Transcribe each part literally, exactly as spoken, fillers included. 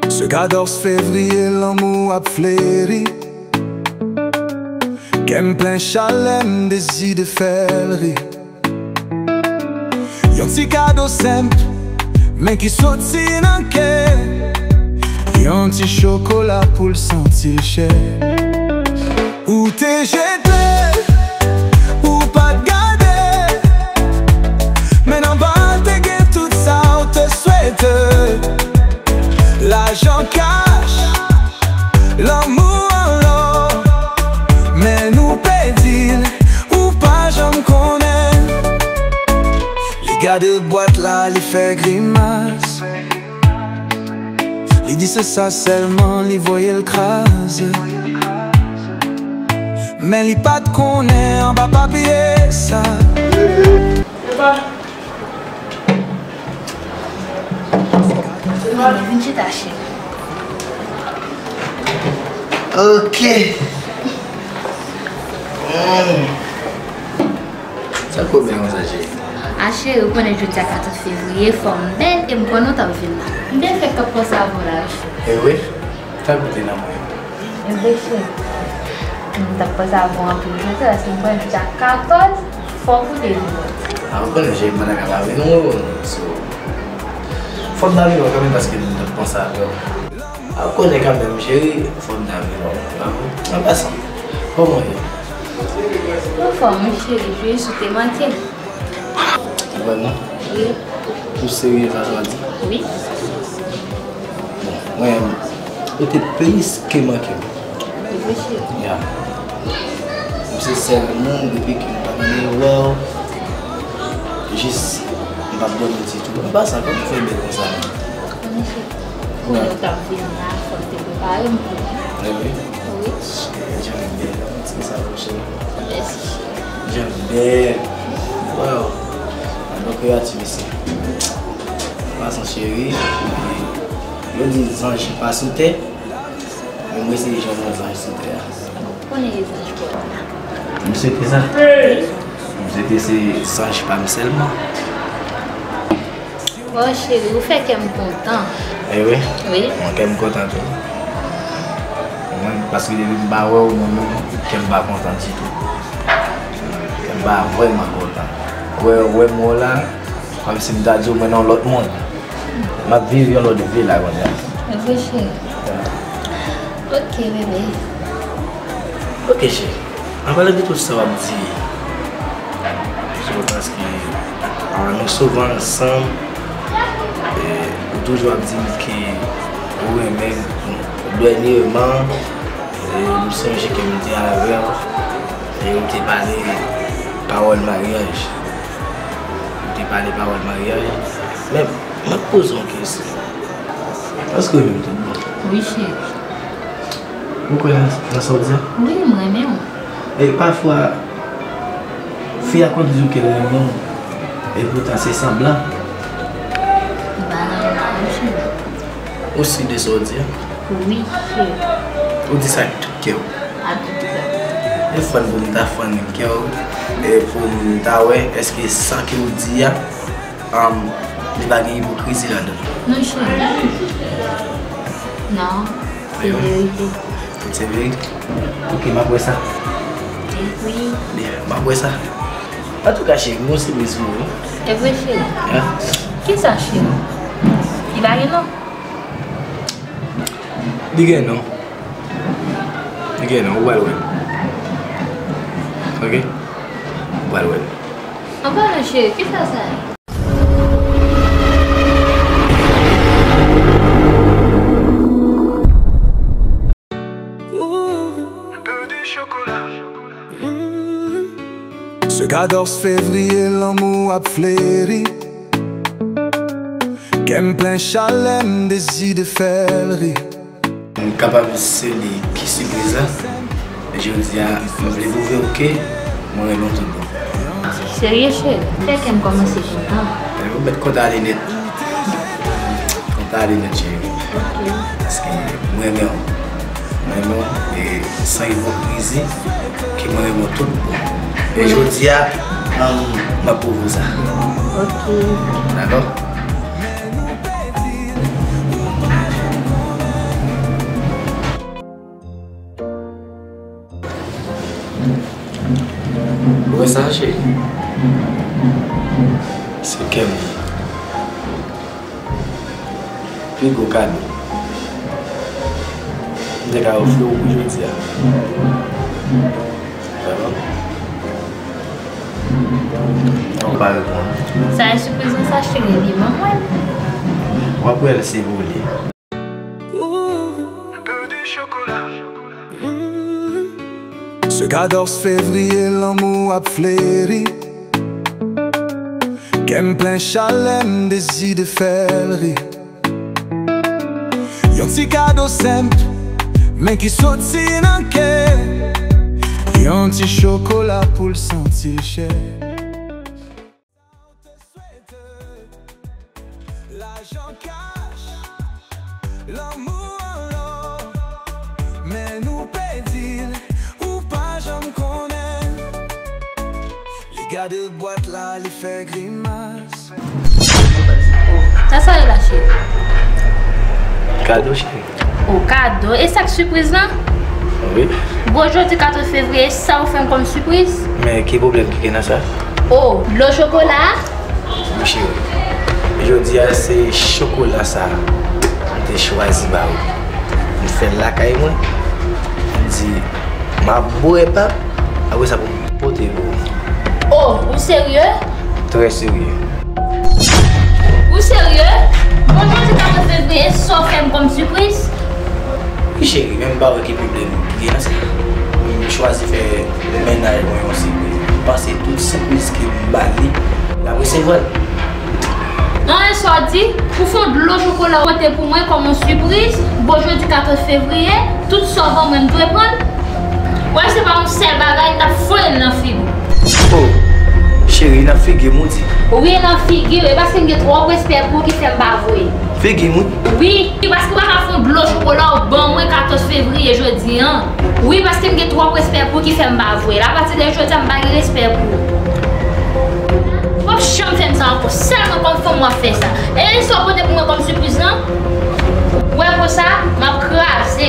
Se katòz fevriye lanmou ap fleri. Kè m plen chalè, m dezide fè l ri. Yon ti kado senp, men ki soti nan kè. Yon ti chokola pou l santi l chè. Ou te jete, ou pa t gade. Men anba te gen tout sa w te swete. Lajan kach, lanmou an lò. Men nou pèdi l, ou pa janm konnen. Li gade bwat la, li fè grimas. Li di se sa sèlman, li voye l kraze. Men li pa t konnen anba papye sa. Vin chita, cheri. Ok. Mm. Sa k pwoblèm ou sa, cheri? A, cheri, ou konnen jodi a katòz fevriye, fò m bèl, e m konnen w t ap vin la. M te fèk ap panse avè w la, wi, cheri. E wi? Sa k te nan mwen? E vre, cheri. M t ap panse avè w anpil jodi a, se m konnen jodi a katòz, fòk ou te vin wè. A, ou konnen, cheri, m pa ta ka pa vin wè w, so, fò m ta vin wè w kanmenm, paske m t ap panse avè w. A, ou konnen kanmenm, cheri, fò m ta vin wè w. An pasan, kòman w ye? Anfòm, wi, cheri, jodi ou te manke. Vrèman? Wi. Ou serye sa sa w di? Wi. Bon, mwen, ou te plis ke manke m. Wi, cheri. Ya. M se sèl moun, depi ke m pa vin wè w, jis m p ap dòmi ditou. An pasan, kòman w fè bèl konsa menm? Konnen, cheri. Konnen w t ap vin la, fò m te prepare m pou ou. Wi. Wi. Jan bèl, ti sa pou cheri. Mèsi, cheri. Jan bèl. Waw. Mwen kreyati, mesye. Pasan, cheri. Yo di zanj pa sou tè, men mwen se jan yon zanj sou tè a. Konnen e zanj pou ou la. M swete sa. M swete se zanj pa m sèlman. Bon, cheri, ou fè kè m kontan. E wi? Wi. Mwen, kè m kontan tou. Mwen, paske depi m pa wè w, mwen menm, kè m pa kontan ditou. Kè m pa vrèman kontan. Wè, wè m wè w la, kòmsi m ta di w mwen nan yon lòt mond. M ap viv yon lòt vi la kounye a. E vre, cheri. Ok, bebe. Ok, cheri. An palan de tout sa w ap di, se paske, ah, nou souvan ansanm, e ou toujou ap di m ke ou renmen m. Dènyèman, e m sonje ke m te avè w, e ou te pale pawòl maryaj. Ou te pale pawòl maryaj. Men, m ap poze w yon kesyon. Èske w renmen m tout bon? Wi, cheri. Ou kwè nan, nan sa w di a? Wi, m renmen w. E pafwa, fi a konn di w ke l renmen w, epoutan se sanblan. Li pa nòmal, cheri. Ou si de sa w di a? Wi, cheri. Ou di sa ak tout kè w? Ak tout kè m. E fann pou m ta fann kè w, e pou m ta wè èske sa ke w di a, um, li pa gen ipokrizi ladan l. Non, cheri. Non, se verite. Tout se verite? Ok, m ap wè sa. Wi. Byen, m ap wè sa. Antouka, cheri, m gon sipriz pou ou, wi. E vre, cheri? Ya. Kisa, cheri? Li pa gen non? Li gen non. Li gen non, ou pral wè l. Ok? Ou pral wè l. An palan, cheri, kisa sa ye? Se katòz fevriye lanmou ap fleri. Kè m plen chalè, m dezide fè l ri. M kapab se li ki sipriz la. Jodi a, m vle pwouve w ke mwen renmen w tout bon. Serye, cheri? Fè kè m kòmanse kontan. Ou mèt kontan ale nèt. Kontan ale nèt, cheri. Ok. Paske mwen renmen w. Mwen renmen w, e san ipokrizi, ke mwen renmen w tout bon. E jodi a, um, m ap pwouve w sa. Ok. Dakò? Sa, cheri. Se kè m. Pi gwo kado m te ka ofri w pou jodi a. Vrèman? Ou pa reponn. Sa e sipriz lan sa, cheri, li ban mwen. W ap wè l si w vle. Se katòz fevriye lanmou ap fleri. Kè m plen chalè, m dezide fè l ri. Yon ti kado senp, men ki soti nan kè. Yon ti chokola pou l santi l chè. Lajan kach, lanmou an lò, men nou pèdi l, ou pa janm konnen. Li gade bwat la, li fè grimas. Sa sa ye la, cheri? Kado, cheri. O, kado. E sa k sipriz lan? Wi. Bon, jodi katòz fevriye, sa ou fè m kòm sipriz? Men ki pwoblèm ki gen nan sa? O, dlo chokola a? Wi, cheri. Jodi a, se chokola sa a m te chwazi ba ou. M fè l lakay mwen. M di, m ap bwè pa, apre sa pou m pote l pou ou. O, ou serye? Trè serye. Ou serye? Bon, jodi katòz fevriye, sa w fè m kòm sipriz? Wi, cheri, men m pa wè ki pwoblèm ki gen nan sa. M chwazi fè mennaj mwen yon sipriz. M panse tout sipriz ke m ba li, l ap resevwa l. An, e sa w di? Ou fè yon dlo chokola pote pou mwen kòm yon sipriz? Bon, jodi katòz fevriye, tout sa w ban mwen, m dwe pran l? Wè, se pa yon sèl bagay, t ap voye l nan figi w. O, cheri, nan figi m ou di? Wi, nan figi w. E paske m gen twòp respè pou ou ki fè m pa voye l. Figi m, wi. Wi, paske w pa ka fè yon dlo chokola w ban mwen katòz fevriye jodi an. Wi, paske m gen twòp respè pou ou ki fè m pa voye l. Apati de jodi a, m pa gen respè pou ou. W ap janm fè m sa ankò. Sèlman kòm fanm w ap fè sa. E sa w pote pou mwen kòm sipriz lan? Ou wè konsa, m ap kraze.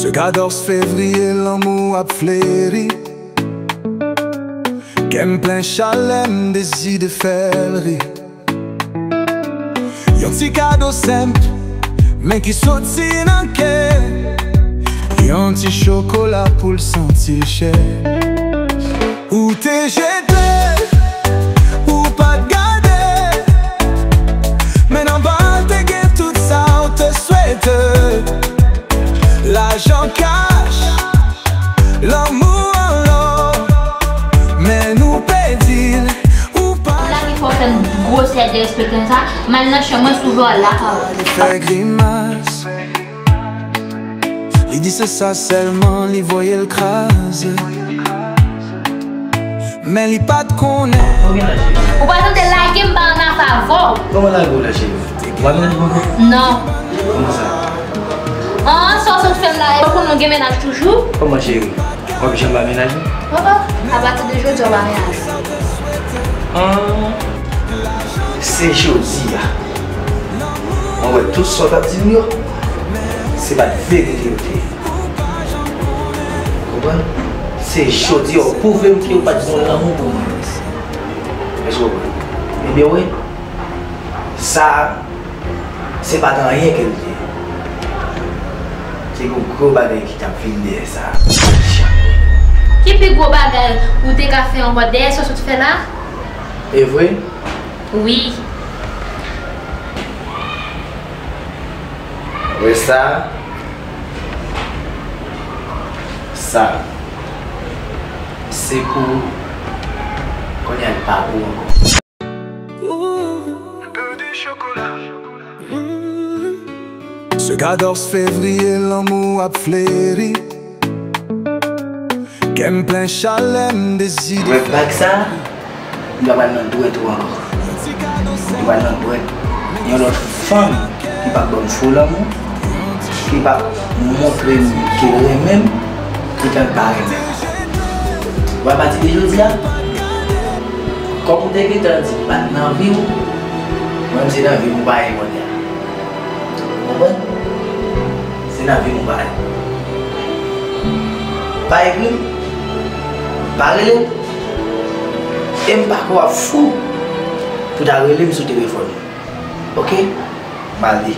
Se katòz fevriye lanmou ap fleri. Kè m plen chalè, m dezide fè l ri. Yon ti kado senp, men ki soti nan kè. Yon ti chokola pou l santi l chè. Ou te jete, ou pa t gade. Men nan ba te gen tout sa w te swete. Lajan kach, lanmou an lò. Men nou pèdi l, ou pa. Ou la ki fè w fè m gwosè derespektan sa. M al nan chanm mwen, si w vle w al lakay ou. Li fè grimas. Li di se sa sèlman, li voye l kraze. Men li pa t konnen. Ou pa tande lage m pa annafè avè w. Kòman lage w la, cheri? W ap mennaj mwen ankò? Non. Kòman sa? An, sa w sot fè m la, e w konnen w gen mennaj toujou? Kòman, cheri? W ap janm ba mennaj mwen? Papa, apati de jodi a w pa mennaj. An, se jodi a. Mwen wè tout sa w t ap di m yo, se pa t verite yo te ye. Konprann? Se jodi a w pwouve m ke w pa t gen lanmou pou mwen. Èske w konprann? Ebyen, wi. Sa a, se pa t anyen ke l te ye. Se yon gwo bagay ki t ap vin dèyè sa a. Ki pi gwo bagay ou te ka fè ankò dèyè sa w sot fè la? E vre? Wi. Apre sa, sa, se pou kounye a l pa pou ankò. Se katòz fevriye lanmou ap fleri. Kè m plen chalè, m dezide. Wè bag sa, m pa pral nan dwèt ou ankò. M pral nan dwèt yon lòt fanm ki p ap ban m fo lanmou, ki p ap montre m ke l renmen m, poutan l pa renmen m. Wè, apati de jodi a, kòm ou te gentan di m pa t nan vi w, mwen menm se nan vi m ou pa enpòte a. Ou konprann? Se Nan vi m ou pa la. Pa ekri m, pa rele m, e m pa kwè w ap fou pou w ta rele m sou telefòn mwen. Oke? M ale.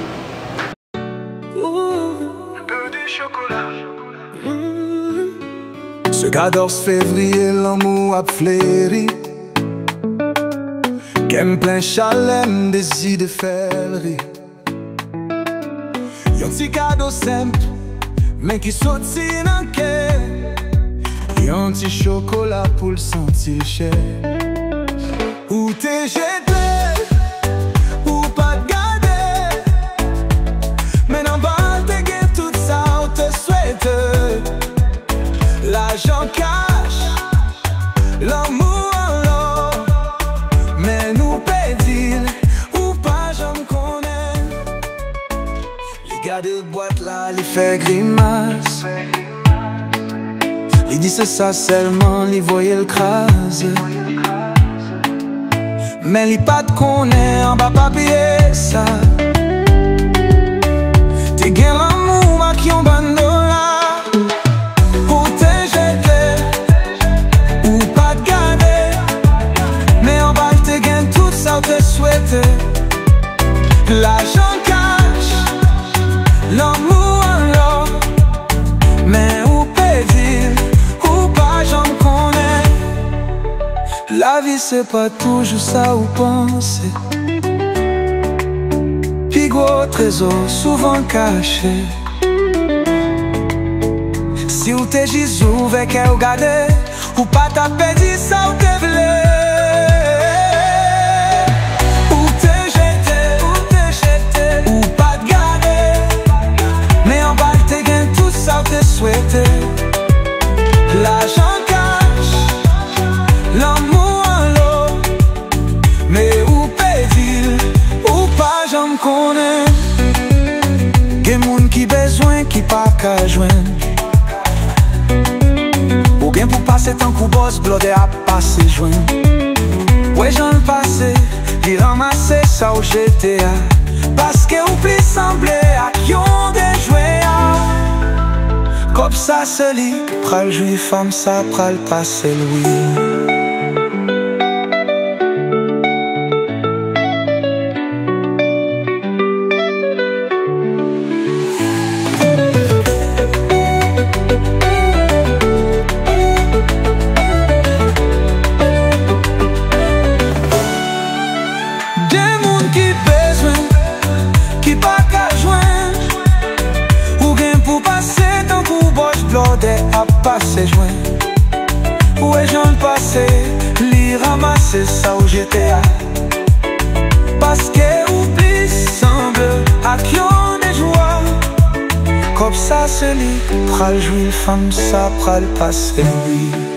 Se katòz fevriye lanmou ap fleri. Kè m plen chalè, m dezide fè l ri. Yon ti kado senp, men ki soti nan kè. Yon ti chokola pou l santi l chè. Ou te jete, ou pa t gade. Men nan ba l te gen tout sa w te swete. Lajan kach, lanmou an lò. Men nou pèdi l, ou pa janm konnen. Li gade bwat la, li fè grimas. Li di se sa sèlman, li voye l kraze. Men li pa t konnen anba papye sa te gen lanmou m ak yon bann dola. Ou te jete, ou pa t gade. Men anba l te gen tout sa w te swete. Lajan kach, lanmou an lò. Men ou pèdi l, ou pa janm konnen. Lavi se pa toujou sa ou panse. Pi gwo trezò souvan kache. Si w te jis ouvè kè w gade, ou pa t ap pèdi sa w te vle. Ou te jete, ou te jete, ou pa t gade. Men anba l te gen tout sa w te swete. Lajan kach, lanmou an lò. Men ou pèdi l, ou pa janm konnen. Gen moun ki bezwen, ki pa ka jwenn. Ou gen pou pase tankou bòs blòdè ap pase jwenn. Wè jan l pase, li ranmase sa w jete a. Paske ou plis sanble ak yon dejwe a. Kòb sa se li pral jwi, fanm sa pral pase l wi. Gen moun ki bezwen, ki pa ka jwenn. Ou gen pou pase tankou bòs blòdè ap pase jwenn. Ou wè jan l pase, li ranmase sa w jete a. Paske ou plis sanble ak yon dejwa. Kòb sa se li pral jwi, fanm sa pral pase l wi.